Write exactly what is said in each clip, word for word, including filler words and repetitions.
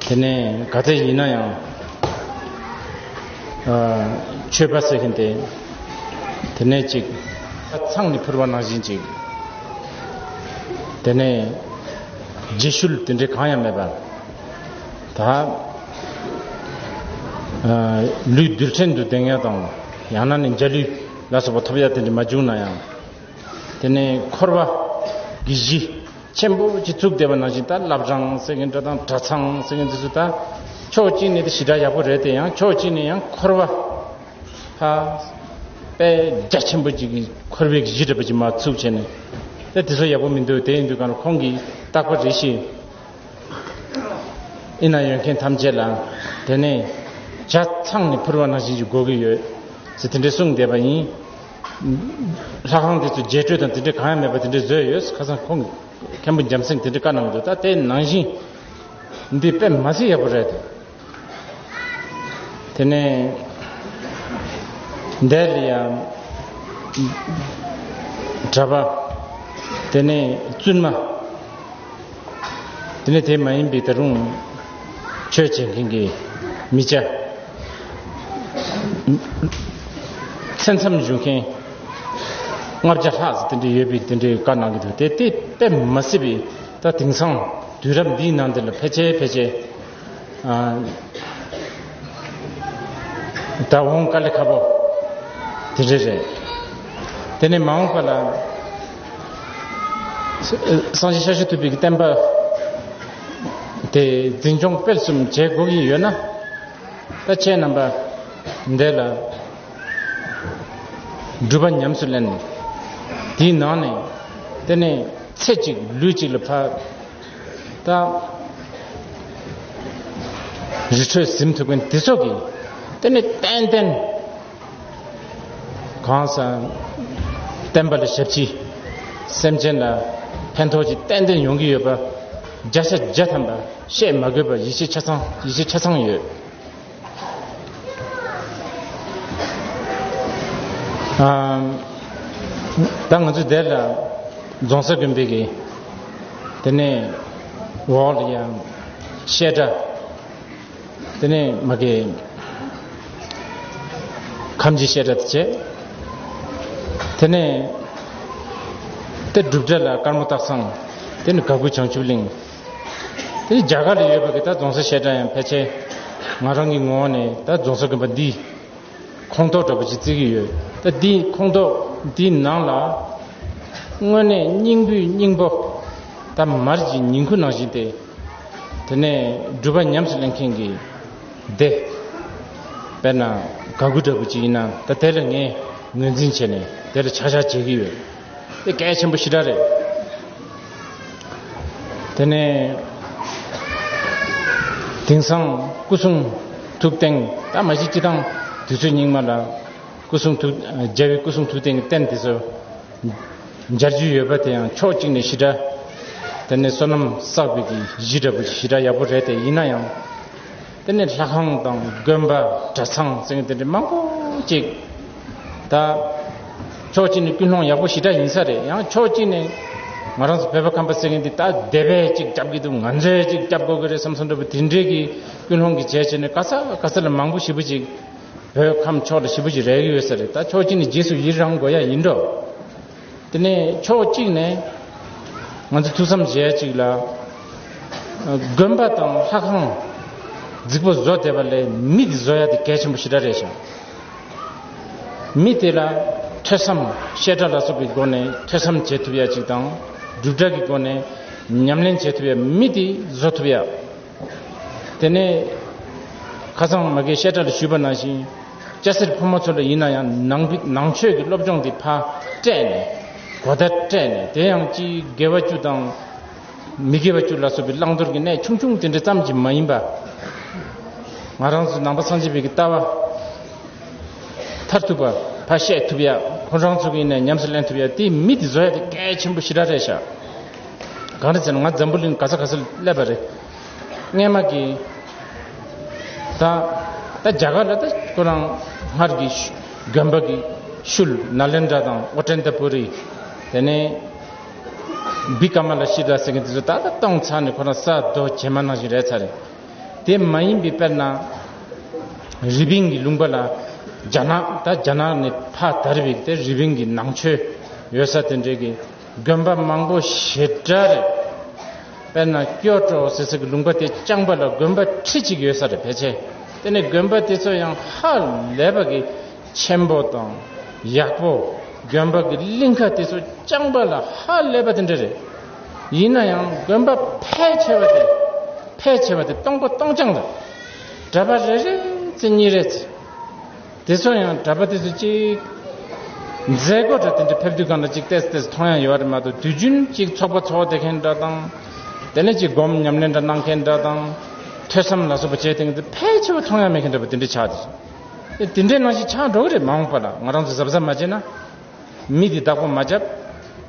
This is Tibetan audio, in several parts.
དེ་ནས་ག་ཚད་ཡིན་ན་ཡང་ཨ་མཆོད་པ་ཟེར་མཁན་དེ། དེ་ནས་ཅིག་ཚང་ནས་ཕུལ་བ་ནང་བཞིན་ཅིག་དེ་ནས་རྗེས་ཤུལ་དེ་འདྲའི་གང་ཡང་མེད་པར། ད་ཨ་ལུས་རྡུལ་ཕྲན་དུ་ལྡང་ཡ་དང་། ཡང་ན་ནི་འཇའ་ལུས་ལ་སོགས་པ་ཐོབ་ཡ་དེ་འདྲ་མ་བྱུང་ན་ཡང་། དེ་ནས་འཁོར་བ་གི་གཞི་ཆེན་པོ་ཅིག་བཙུགས་བསྡད་པ་ནང་བཞིན། ད་བླ་བྲང་ཟེར་མཁན་འདྲ་དང་གྲྭ་ཚང་ཟེར་མཁན་དེ་ཚོ། ད་ཕྱོགས་གཅིག་ནས་དེ་ཞེ་དྲག་ཡག་པོ་རེད་དེ། ཡང་ཕྱོགས་གཅིག་ནས་ཡང་འཁོར་བ་ཧ་དཔེ་རྒྱ་ཆེན་པོ་ཅིག་གི་འཁོར་བའི་གཞི་འདྲ་པོ་ཅིག་མར་བཙུགས་བྱས་ནས། ད་དེ་ཚོ་ཡག་པོ་མི་འདུག་དེ་ཡིན་དུས་གང་ལ་ཁོང་གིས་རྟག་པར་རེ་ཞིག་ཨེ་ན་ཡོད་མཁན་ཐམས་ཅད་ལ་དེ་ནས་ཇ་ཚང་ནས་ཕུལ་བ་ནང་བཞིན་ཅིག་དགོས་ཀྱི་ཡོད་ཟེར་དེ་འདྲའི་གསུངས་བསྡད་པ་ཡིན། ལྷ་ཁང་དེ་ཚོ་རྒྱས་སྤྲོས་དང་དེ་འདྲའི་གང་ཡང་མེད་པ་དེ་འདྲའི་བཟོས་ཡོད། ཁ་སང་ཁོང་གིས་མཁན་པོ་འཇམ་སེང་དེ་འདྲའི་བཀའ་གནང་གི་འདུག་ད་དེ་ནང་བཞིན་འདི་དཔེ་མ་སྲིད་ཡག་པོ་རེད། དེ་ནས་འདི་ལ་ཡང་གྲྭ་པ། དེ་ནས་བཙུན་མ། དེ་ནས་དེ་མ་ཡིན་པའི་ད་རུང་ཆོས་བྱེད་མཁན་གྱི་མི་སྐྱ། མཚན་མཚམས་བཞུགས་མཁན་ལྔ་བརྒྱ་ལྷག་ཙམ་དེ་འདྲ་ཡོད་པའི་དེ་འདྲའི་བཀའ་གནང་གི་འདུག་དེ་དེ་དཔེ་མ་སྲིད་པའི། ད་དེང་སང་དུས་རབས་འདིའི་ནང་འདི་ལ་ཕལ་ཆེར་ཕལ་ཆེར་ཨ་ད་འོང་དཀའ་ལས་ཁག་པོ་དེ་འདྲ་རེད། དེ་ནས་མ་འོངས་པ་ལ་སངས་རྒྱས་ཤཱཀྱ་ཐུབ་པའི་བསྟན་པ་དེ་འཛིན་སྐྱོང་སྤེལ་གསུམ་བྱེད་དགོས་ཀྱི་ཡོད་ན། ད་ཁྱེད་རྣམ་པ་འདི་ལ་སྒྲུབ་པ་ཉམས་སུ་ལེན། དེའི་ནང་ནས་དེ་ནས་ཚེ་གཅིག་ལུས་གཅིག་ལ་ཕར་ད་རི་ཁྲོད་ཟིན་ཐུབ་མཁན་དེ་ཚོ་གིས་དེ་ནས་ཏན་ཏན་གང་ཟག་བསྟན་པ་ལ་ཞབས་ཕྱི། སེམས་ཅན་ལ་ཕན་ཐོགས་ཅིག་ཏན་ཏན་ཡོང་གི་ཡོད་པ་བརྒྱ་ཆ་བརྒྱ་ཐམ་པ་བཤད་མ་དགོས་པ་ཡིད་ཆེས་ཆ་ཚང་ཡིད་ཆེས་ཆ་ཚང་ཡོད། ཨ་ད་ང་ཚོ་འདིར་ལ་རྫོང་སར་དགོན་པའི་གི་དེ་ནས་འོག་ལ་ཡང་བཤད་གྲྭ། དེ་ནས་མ་གི་ཁམས་ཀྱི་བཤད་གྲྭ་དེ་བྱས། དེ་ནས་དེ་སྒྲུབ་གྲྭ་ལ་དཀར་མོ་སྟག་ཚང་། དེ་ནས་ག་གུ་བྱང་ཆུབ་གླིང་། དེ་ནས་རྒྱ་གར་ལ་ཡོད་པ་གི་ད་རྫོང་སར་བཤད་གྲྭ་ཡང་ཕལ་ཆེར་ང་རང་གི་ངོ་བོ་ནས་ད་རྫོང་སར་དགོན་པ་འདི་ཁོངས་གཏོགས་འདྲ་པོ་ཅིག་བརྩི་གི་ཡོད། ད་འདི་ཁོངས་གཏོགས་འདི་ནང་ལ་དངོས་གནས་སྙིང་པོའི་སྙིང་པོ་ད་མར་གྱི་ཉིང་ཁུ་ནང་བཞིན་ཏེ། དེ་ནས་སྒྲུབ་པ་ཉམས་སུ་ལེན་མཁན་གྱི་སྡེ། དཔེར་ན་ག་གུ་འདྲ་པོ་ཅིག་ཡིན་ན་ད་དེ་ལ་ངས་ངོས་འཛིན་བྱས་ནས་དེ་ལ་ཆ་བཞག་བྱེད་ཀྱི་ཡོད། དེ་གལ་ཆེན་པོ་ཞེ་དྲག་རེད། དེ་ནས་དེང་སང་སྐུ་གསུང་ཐུགས་རྟེན། ད་མ་གཞི་སྤྱི་བཏང་དུས་ཚོད་སྙིགས་མ་ལ་སྐུ་གསུང་ཐུགས་རྒྱལ་བའི་སྐུ་གསུང་ཐུགས་རྟེན་གྱི་རྟེན་དེ་ཚོ་མཇལ་རྒྱུ་ཡོད་པ་དེ་ཡང་ཕྱོགས་གཅིག་ནས་ཞེ་དྲག་དེ་ནས་བསོད་ནམས་བསགས་པའི་གི་གཞི་འདྲ་པོ་ཞེ་དྲག་ཡག་པོ་རེད་དེ། ཡིན་ན་ཡང་དེ་ནས་ལྷ་ཁང་དང་དགོན་པ་གྲྭ་ཚང་ཟེར་མཁན་དེ་འདྲ་མང་པོ་ཅིག་ད་ཕྱོགས་གཅིག་ནས་ཀུན་སློང་ཡག་པོ་ཞེ་དྲག་ཡིན་ས་རེད། ཡང་ཕྱོགས་གཅིག་ནས་ང་རང་ཚོ་བོད་པ་ཁམས་པ་ཟེར་མཁན་འདི་ད་སྡེ་པས་ཅིག་རྒྱབ་ཀྱི་འདུག་ང་ཚོས་ཅིག་རྒྱབ་དགོས་ཀྱི་རེད་བསམ་བསམ་འདྲ་པོ་དེ་འདྲའི་གི་ཀུན་སློང་གི་བྱས་བྱས་ནས་ག་ས་ག་ས་ལ་མང་པོ་ཞེ་པོ་ཅིག་བོད་ཁམས་ཕྱོགས་ལ་ཞེ་པོ་ཅིག་རེག་གི་ཡོད་ས་རེད། ད་ཕྱོགས་གཅིག་ནས་རྗེས་སུ་ཡི་རང་དགོས་ཡ་ཡིན་འགྲོ། དེ་ནས་ཕྱོགས་གཅིག་ནས་ང་ཚོ་ཐུགས་བསམ་བཞེས་ཡ་གཅིག་ལ། དགོན་པ་དང་ལྷ་ཁང་རྫིག་པོ་བཟོ་བསྡད་པ་ལས་མི་དེ་བཟོ་ཡ་དེ་གལ་ཆེན་པོ་ཞེ་དྲག་རེད་ཤག་མི་དེ་ལ་ཐོས་བསམ་བཤད་གྲྭ་ལ་སོགས་པའི་སྒོ་ནས་ཐོས་བསམ་བྱེད་ཐུབ་ཡ་གཅིག་དང་། སྒྲུབ་གྲྭ་གི་སྒོ་ནས་ཉམས་ལེན་བྱེད་ཐུབ་ཡ་མི་དེ་བཟོ་ཐུབ་ཡ། དེ་ནས་ཁ་སང་མ་གིར་བཤད་གྲྭ་ལ་ཞུས་པ་ནང་བཞིན། སྐྱ་སེར་ཕོ་མོ་ཚོ་ལ་ཡིན་ན་ཡང་ནང་པའི་ནང་ཆོས་ཀྱི་སློབ་སྦྱོང་འདི་ཕར་སྤྲད་ནས། གོ་བརྡ་སྤྲད་ནས། དེ་ཡང་ཅིག་དགེ་བ་བཅུ་དང་མི་དགེ་བ་བཅུ་ལ་སོགས་པའི་བླང་དོར་གྱི་གནས་ཆུང་ཆུང་དེ་འདྲ་ཙམ་གྱིས་མ་ཡིན་པ། ང་རང་ཚོ་ནང་པ་སངས་རྒྱས་པའི་གི་ལྟ་བ་མཐར་ཐུག་པ་ཕར་བཤད་ཐུབ་ཡ། ཁོ་རང་ཚོ་གི་ཡིན་ན་ཉམས་སུ་ལེན་ཐུབ་ཡ། དེ་མི་དེ་བཟོ་ཡ་དེ་གལ་ཆེན་པོ་ཞེ་དྲག་རེད་ཤག་གང་རེད་ཟེར་ན། ང་འཛམ་བུ་གླིང་ག་ས་ག་ས་སླེབས་པ་རེད། སྔས་མ་གི་ད་ད་རྒྱ་གར་ལ་ད་ཁོ་རང་སྔར་གྱི་དགོན་པ་གི་ཤུལ་ནཱ་ལེནྡྲ་དང་ཨོ་ཏནྟ་པུ་རི། དེ་ནས་བི་ཀ་མ་ལ་ཤི་ལ་ཟེར་མཁན་དེ་ཚོ་ད་ད་གཏོང་ཚར་ནས་ཁོ་རང་ས་རྡོ་བྱེ་མ་ནང་བཞིན་རེད་ཚར་རེད། དེ་མ་ཡིན་པའི་དཔེར་ན་རི་པིན་གྱི་ལུང་པ་ལ། རྒྱ་ནག་ད་རྒྱ་ནག་ནས་ཕར་དར་བའི་དེ་རི་པིན་གྱི་ནང་ཆོས་ཡོད་ས་དེ་འདྲའི་གི་དགོན་པ་མང་པོ་ཞེ་དྲག་རེད། དཔེར་ན་ཀྱོ་ཀྲོ་ཟེར་ས་གི་ལུང་པ་དེ་རྐྱང་པ་ལ་དགོན་པ་ཁྲི་གཅིག་ཡོད་ས་རེད་ཕལ་ཆེར། དེ་ནས་དགོན་པ་དེ་ཚོ་ཡང་ཧ་ལས་པ་གི་ཆེན་པོ་དང་ཡག་པོ། དགོན་པ་གི་གླིང་ཁ་དེ་ཚོ་རྐྱང་པ་ལ་ཧ་ལས་པ་དེ་འདྲ་རེད། ཡིན་ན་ཡང་དགོན་པ་ཕལ་ཆེ་བ་དེ་ཕལ་ཆེ་བ་དེ་སྟོང་པ་སྟོང་རྐྱང་རེད། གྲྭ་པ་རེ་རེ་ཚེ་གཉིས་རེ་ཚེ། དེ་ཚོ་ཡང་གྲྭ་པ་དེ་ཚོ་གཅིག་མཛད་སྒོ་འདྲ་དེ་འདྲ་ཕེབས་དུས་སྒང་ལ་གཅིག་ཏོག་ཙམ་ཏོག་ཙམ་མཐོང་ཡ་ཡོད་རེད་མ་གཏོགས། དུས་རྒྱུན་གཅིག་ཚོགས་པ་ཚོགས་བསྡད་མཁན་འདྲ་དང་། དེ་ནས་གཅིག་སྒོམ་ཉམས་ལེན་འདྲ་གནང་མཁན་འདྲ་དང་། ཐོས་བསམ་ལ་སོགས་པ་བྱས་དེང་དུ་ཕལ་ཆེ་བ་མཐོང་ཡ་མེད་མཁན་འདྲ་པོ་དེ་འདྲ་ཆགས་དེ། དེ་དེ་འདྲའི་ནང་བཞིན་ཆགས་འགྲོ་གི་རེད། མ་འོངས་པ་ལ་ང་རང་ཚོ་གཟབ་གཟབ་མ་བྱས་ན། མི་དེ་བདག་པོ་མ་བརྒྱབ།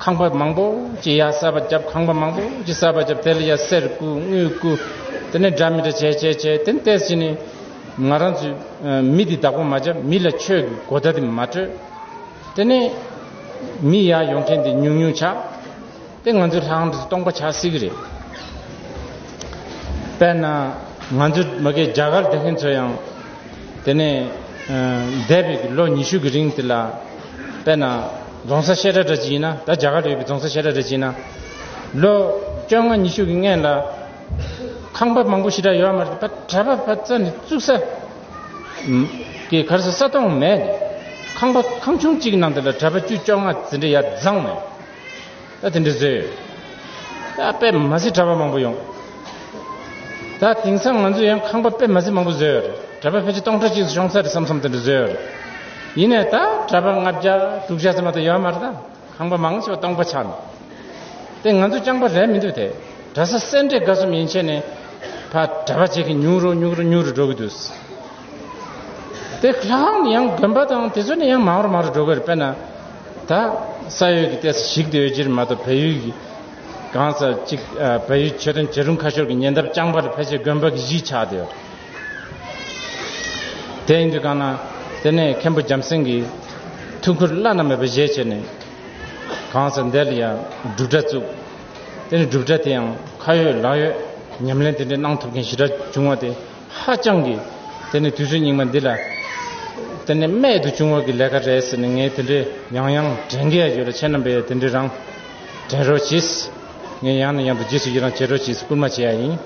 ཁང་པ་མང་པོ་ཅིག་ཡར་གསར་པ་བརྒྱབ། ཁང་པ་མང་པོ་ཅིག་གསར་པ་བརྒྱབ། དེ་ལ་ཡར་གསེར་བསྐུ་དངུལ་བསྐུ། དེ་ནས་འདྲ་མི་འདྲ་བྱས་བྱས་བྱས། དེ་ནས་ཏོག་ཙམ་ནས་ང་རང་ཚོས་ཨ་མི་དེ་བདག་པོ་མ་བརྒྱབ། མི་ལ་ཆོས་ཀྱི་གོ་བརྡ་དེ་མ་སྤྲོད། དེ་ནས་མི་ཡར་ཡོང་མཁན་དེ་ཉུང་ཉུང་ཆགས། དེ་ང་ཚོའི་ལྷ་ཁང་དེ་ཚོ་སྟོང་པ་ཆགས་སྲིད་ཀྱི་རེད། དཔེར་ན་ང་ཚོ་མ་གི་རྒྱ་གར་བསྡད་མཁན་ཚོ་ཡང་། དེ་ནས་ཨ་འདས་པའི་ལོ་ཉི་ཤུ་གི་རིང་དེ་ལ། དཔེར་ན་རྫོང་གསར་བཤད་གྲྭ་འདྲ་ཅིག་ཡིན་ན། ད་རྒྱ་གར་ལ་ཡོད་པའི་རྫོང་གསར་བཤད་གྲྭ་འདྲ་ཅིག་ཡིན་ན། ལོ་བཅོ་ལྔ་ཉི་ཤུ་གི་སྔན་ལ་ཁང་པ་མང་པོ་ཞེ་དྲག་ཡོད་མ་རེད། ད་གྲྭ་པ་ཕར་རྩ་ནས་བཙུགས་ས་གི་ག་རེ་ཟེར་ས་སྟོང་མེད། ཁང་པ་ཁང་ཆུང་གཅིག་ནང་དེ་ལ་གྲྭ་པ་བཅུ་བཅོ་ལྔ་དེ་འདྲ་ཡར་བརྫངས་ནས། ད་དེ་འདྲ་བཟོས་ཡོད། ད་དཔེ་མ་སྲིད་གྲྭ་པ་མང་པོ་ཡོང་། ད་དེང་སང་ང་ཚོས་ཡང་ཁང་པ་དཔེ་མ་སྲིད་མང་པོ་བཟོས་ཡོད་རེད། གྲྭ་པ་ཕལ་ཆེར་སྟོང་ཕྲག་གཅིག་ཙམ་ཤོང་ས་རེད་བསམ་བསམ་དེ་འདྲ་བཟོས་ཡོད་རེད། ཡིན་ནའི་ད་གྲྭ་པ་ལྔ་བརྒྱ་དྲུག་བརྒྱ་ཙམ་མ་གཏོགས་ཡོད་མ་རེད། ད་ཁང་པ་མང་ཆེ་བ་སྟོང་པ་ཆགས་ནས། དེ་ང་ཚོ་རྐྱང་པ་རེད་མི་འདུག་དེ་གྲྭ་ས་སེ་འབྲས་དགའ་གསུམ་ཡན་ཆད་ནས་ཕར་གྲྭ་པ་བྱེད་མཁན་ཉུང་རུ་ཉུང་རུ་ཉུང་རུ་འགྲོ་གི་འདུག་དེ་ལྷག་ནས་ཡང་དགོན་པ་དང་དེ་ཚོ་ནས་ཡང་མང་རུ་མང་རུ་འགྲོ་གི་རེད། དཔེར་ན་ད་ས་ཡོད་ཀྱི་ཏོག་ཙམ་ཞིག་དེ་ཡོད་ཀྱི་རེད་མ་གཏོགས། བལ་ཡུལ་གྱི་གང་ས་གཅིག་ཨ་བལ་ཡུལ་མཆོད་རྟེན་བྱེ་རུང་ཁ་ཤོར་གྱི་ཉེ་འདབས་རྐྱང་པ་ལ་ཕལ་ཆེར་དགོན་པ་གི་གཞིས་ཆགས་བསྡད་ཡོད་རེད། དེ་ཡིན་དུས་གང་ན་དེ་ནས་མཁན་པོ་འཇམ་སེང་གིས་ཐུགས་ཁུར་བླ་ན་མེད་པ་བཞེས་བྱས་ནས། གང་ས་འདི་ལ་ཡང་སྒྲུབ་གྲྭ་བཙུགས། དེ་ནས་སྒྲུབ་གྲྭ་དེ་ཡང་ཁ་ཡོད་ལག་ཡོད་ཉམས་ལེན་དེ་འདྲ་གནང་ཐུབ་མཁན་ཞེ་དྲག་བྱུང་བ་དེ་ཧ་ཅང་གི། དེ་ནས་དུས་ཚོད་སྙིགས་མ་འདི་ལ་དེ་ནས་རྨད་དུ་བྱུང་བ་གི་ལས་ཀ་རེད་ཟེར་ནས། ངས་དེ་འདྲའི་ཡང་ཡང་དྲན་གྱི་ཡ་ཡོད་ལ། ཁྱེད་རྣམ་པས་དེ་འདྲའི་རང་དྲན་རོགས་གྱིས། ངས་ཡང་ནས་ཡང་དུ་རྗེས་སུ་ཡི་རང་བྱེད་རོགས་གྱིས་སྐུལ་མ་བྱེད་ཡ་ཡིན།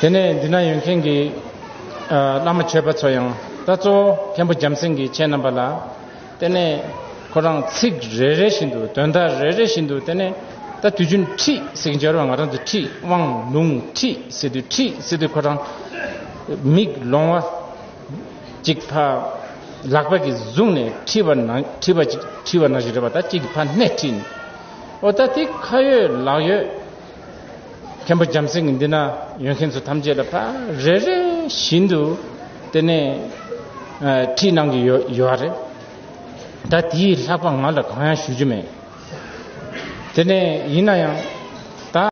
དེ་ནས་འདི་ན་ཡོད་མཁན་གྱི་ཨ་བླ་མ་ཆོས་པ་ཚོ་ཡང་། ད་གཙོ་བོ་མཁན་པོ་འཇམ་སེང་གིས་ཁྱེད་རྣམ་པ་ལ། དེ་ནས་ཁོ་རང་ཚིག་རེ་རེ་བཞིན་དུ། དོན་དག་རེ་རེ་བཞིན་དུ། དེ་ནས་ད་དུས་རྒྱུན་ཁྲིད་ཟེར་གྱི་འབྱོར་བ། ང་རང་ཚོ་ཁྲིད་དབང་ལུང་ཁྲིད་ཟེར་དུས། ཁྲིད་ཟེར་དུས་ཁོ་རང་མིག་ལོང་བ་གཅིག་ཕར་ལག་པ་གིས་བཟུང་ནས་ཁྲིད་པ་ན། ཁྲིད་པ་གཅིག་ཁྲིད་པ་ནང་བཞིན་རེད་པ། ད་གཅིག་གིས་ཕར་སྣེ་ཁྲིད་ནས། འོ་ད་དེ་ཁ་ཡོད་ལག་ཡོད། མཁན་པོ་འཇམ་སེང་གི་འདི་ན་ཡོད་མཁན་ཚོ་ཐམས་ཅད་ལ་ཕར་རེ་རེ་བཞིན་དུ་དེ་ནས་ཨ་ཁྲིད་གནང་གི་ཡོད་ཡོད་རེད། ད་དེའི་ལྷག་པ་ང་ལ་གང་ཡང་ཞུ་རྒྱུ་མེད། དེ་ནས་ཡིན་ན་ཡང་ད།